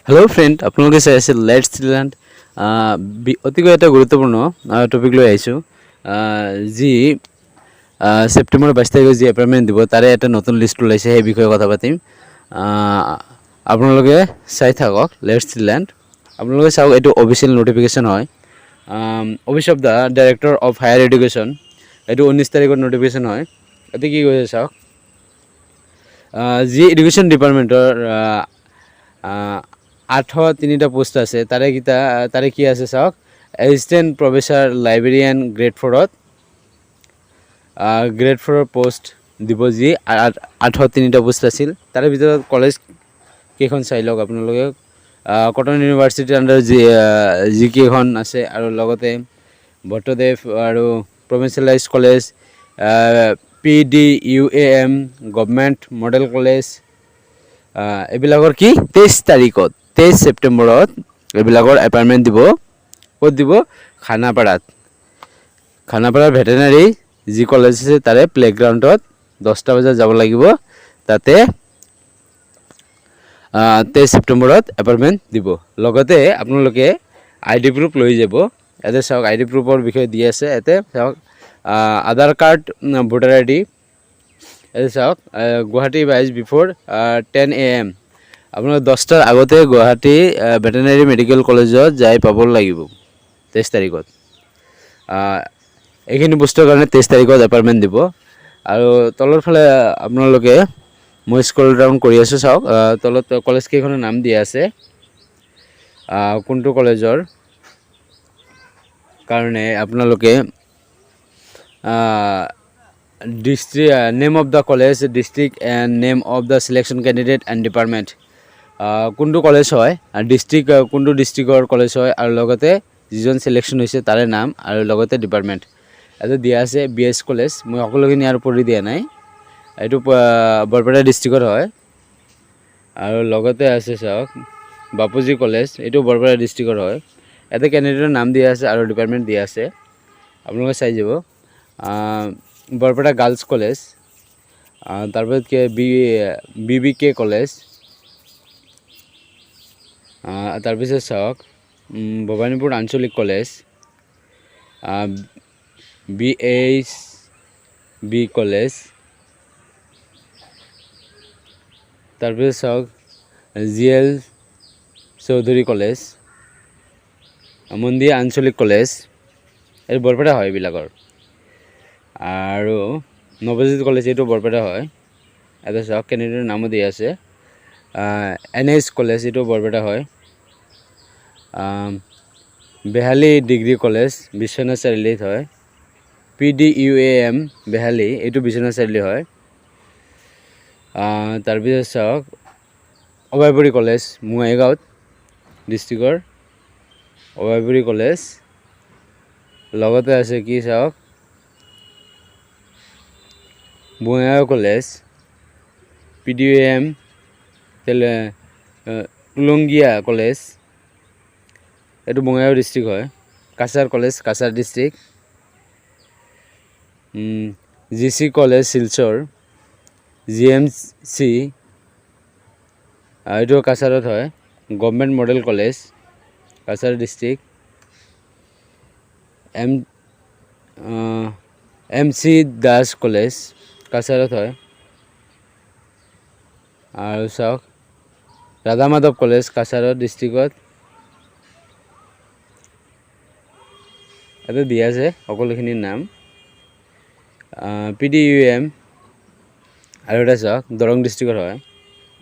Hello' friend, আপোনালোকে চাই আছে let's land. অতিকৈ এটা গুৰুত্বপূৰ্ণ টপিক লৈ আহিছোঁ। যি ছেপ্টেম্বৰৰ 22 তাৰিখে যি এপইণ্টমেণ্ট দিব, তাৰে এটা নতুন লিষ্ট ওলাইছে, সেই বিষয়ে কথা পাতিম। আপোনালোকে চাই থাকক let's land. আপোনালোকে চাওক, এইটো অফিচিয়েল নটিফিকেশ্যন হয়, Office of the Director of Higher Education। এইটো 19 তাৰিখৰ নটিফিকেশ্যন হয়। ইয়াতে কি কৈছে চাওক। যি এডুকেশ্যন ডিপাৰ্টমেণ্টৰ 803টা পোষ্ট আছে, তাৰে কেইটা, তাৰে কি আছে চাওক। এছিষ্টেণ্ট প্ৰফেচাৰ লাইব্ৰেৰিয়ান গ্ৰেড ফ'ৰত, গ্ৰেড ফ'ৰৰ পষ্ট দিব। যি 803টা পোষ্ট আছিল, তাৰে ভিতৰত কলেজ কেইখন চাই লওক আপোনালোকে। কটন ইউনিভাৰ্চিটিৰ আণ্ডাৰ যিকেইখন আছে আৰু লগতে ভট্টদেৱ আৰু provincialise college, PDUAM, government model college, এইবিলাকৰ কি 23 তাৰিখত, 23 ছেপ্টেম্বৰত এইবিলাকৰ এপইণ্টমেণ্ট দিব। ক'ত দিব? খানাপাৰাত। খানাপাৰাৰ ভেটেনাৰী যি কলেজ আছে, তাৰে প্লে'গ্ৰাউণ্ডত 10টা বজাত যাব লাগিব। তাতে 23 ছেপ্টেম্বৰত এপইণ্টমেণ্ট দিব। লগতে আপোনালোকে আই ডি প্ৰুফ লৈ যাব। ইয়াতে চাওক, আই ডি প্ৰুফৰ বিষয়ে দি আছে। ইয়াতে চাওক, আধাৰ কাৰ্ড, ভোটাৰ আই ডি। ইয়াতে চাওক, গুৱাহাটী 22 বিফ'ৰ 10 AM। আপোনালোকে 10টাৰ আগতে গুৱাহাটী ভেটেনাৰী মেডিকেল কলেজত যাই পাব লাগিব 23 তাৰিখত। এইখিনি বস্তুৰ কাৰণে 23 তাৰিখত এপইণ্টমেণ্ট দিব। আৰু তলৰ ফালে আপোনালোকে, মই স্ক্ৰল ডাউন কৰি আছোঁ, চাওক, তলত কলেজ কেইখনৰ নাম দিয়া আছে, কোনটো কলেজৰ কাৰণে আপোনালোকে district, name of the college, district and name of the selection candidate and department, কোনটো কলেজ হয়, ডিষ্ট্ৰিক্ট, কোনটো ডিষ্ট্ৰিক্টৰ কলেজ হয় আৰু লগতে যিজন চিলেকশ্যন হৈছে তাৰে নাম আৰু লগতে ডিপাৰ্টমেণ্ট ইয়াতে দিয়া আছে। বি এছ কলেজ, মই সকলোখিনি আৰু পঢ়ি দিয়া নাই। এইটো বৰপেটা ডিষ্ট্ৰিক্টৰ হয়। আৰু লগতে আছে চাওক, বাপুজী কলেজ, এইটো বৰপেটা ডিষ্ট্ৰিক্টৰ হয়। ইয়াতে কেণ্ডিডেটৰ নাম দিয়া আছে আৰু ডিপাৰ্টমেণ্ট দিয়া আছে, আপোনালোকে চাই যাব। বৰপেটা গাৰ্লছ কলেজ, তাৰপিছত কে বি বি কে কলেজ, তাৰপিছত চাওক, ভৱানীপুৰ আঞ্চলিক কলেজ, বিএইচ বি কলেজ, তাৰপিছত চাওক, G L Choudhury college, Mandia আঞ্চলিক কলেজ, এইটো বৰপেটা হয় এইবিলাকৰ। আৰু নৱজ্যোতি কলেজ, এইটো বৰপেটা হয়। ইয়াতে চাওক, কেণ্ডিডেটৰ নামো দিয়া আছে। এন এইচ কলেজ, এইটো বৰপেটা হয়। বেহালী ডিগ্ৰী কলেজ বিশ্বনাথ চাৰিআলিত হয়। পিডিইউএম বেহালী, এইটো বিশ্বনাথ চাৰিআলি হয়। তাৰপিছত চাওক, অভয়পুৰী কলেজ, বঙাইগাঁৱত ডিষ্ট্ৰিক্টৰ অভয়পুৰী কলেজ। লগতে আছে কি চাওক, Bongaigaon college, PDUM, Tulungia college, এইটো বঙাইগাঁও ডিষ্ট্ৰিক্ট হয়। Cachar college, Cachar district. G C college Silchar, GMC, এইটো কাছাৰত হয়। Government model college, Cachar district. M C Das college কাছাৰত হয়। আৰু চাওক, ৰাধা মাধৱ কলেজ কাছাৰত ডিষ্ট্ৰিক্টত। ইয়াতে দিয়া আছে সকলোখিনিৰ নাম। পিডিইউএম আৰু এটা চাওক, দৰং ডিষ্ট্ৰিক্টৰ হয়।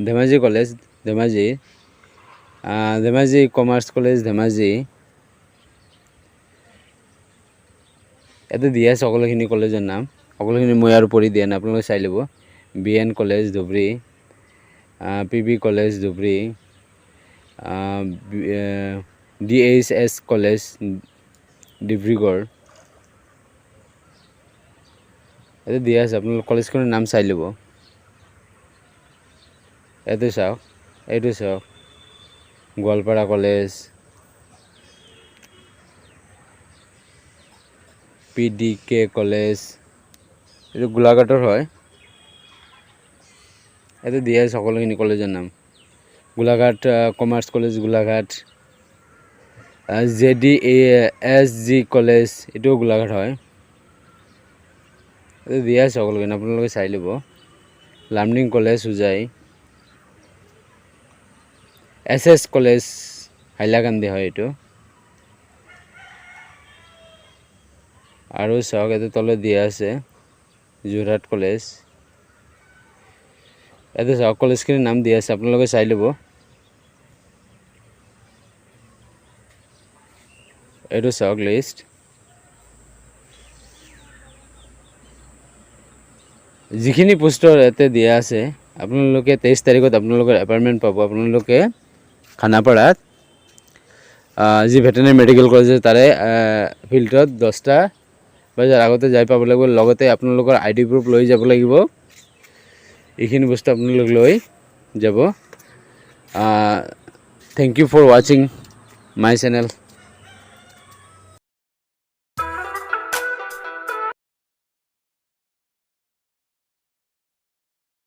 Dhemaji college Dhemaji, Dhemaji commerce college Dhemaji. ইয়াতে দিয়া আছে সকলোখিনি কলেজৰ নাম। সকলোখিনি মই আৰু পঢ়ি দিয়া নাই, আপোনালোকে চাই ল'ব। B N college Dhubri, P B college Dhubri, DHS college Dibrugarh. ইয়াতে দিয়া আছে, আপোনালোকে কলেজখনৰ নাম চাই ল'ব। ইয়াতে চাওক, এইটো চাওক, গোৱালপাৰা কলেজ, পিডিকে কলেজ, এইটো গোলাঘাটৰ হয়। ইয়াতে দিয়া আছে সকলোখিনি কলেজৰ নাম। Golaghat commerce college, Golaghat, J D A S G college, এইটোও গোলাঘাট হয়। এইটো দিয়া আছে সকলোখিনি, আপোনালোকে চাই ল'ব। Lumding college, Hojai, S S college, Hailakandi হয় এইটো। আৰু চাওক, এইটো তলত দিয়া আছে, যোৰহাট কলেজ। ইয়াতে চাওক, কলেজখিনিৰ নাম দিয়া আছে, আপোনালোকে চাই ল'ব। এইটো চাওক লিষ্ট। যিখিনি পোষ্টৰ ইয়াতে দিয়া আছে, আপোনালোকে 23 তাৰিখত আপোনালোকৰ এপইণ্টমেণ্ট পাব। আপোনালোকে খানাপাৰাত যি ভেটেনেৰী মেডিকেল কলেজ আছে, তাৰে ফিল্ডত 10টা বজাৰ আগতে যাই পাব লাগিব। লগতে আপোনালোকৰ আইডি প্ৰুফ লৈ যাব লাগিব। এইখিনি বস্তু আপোনালোক লৈ যাব। Thank you for watching my channel.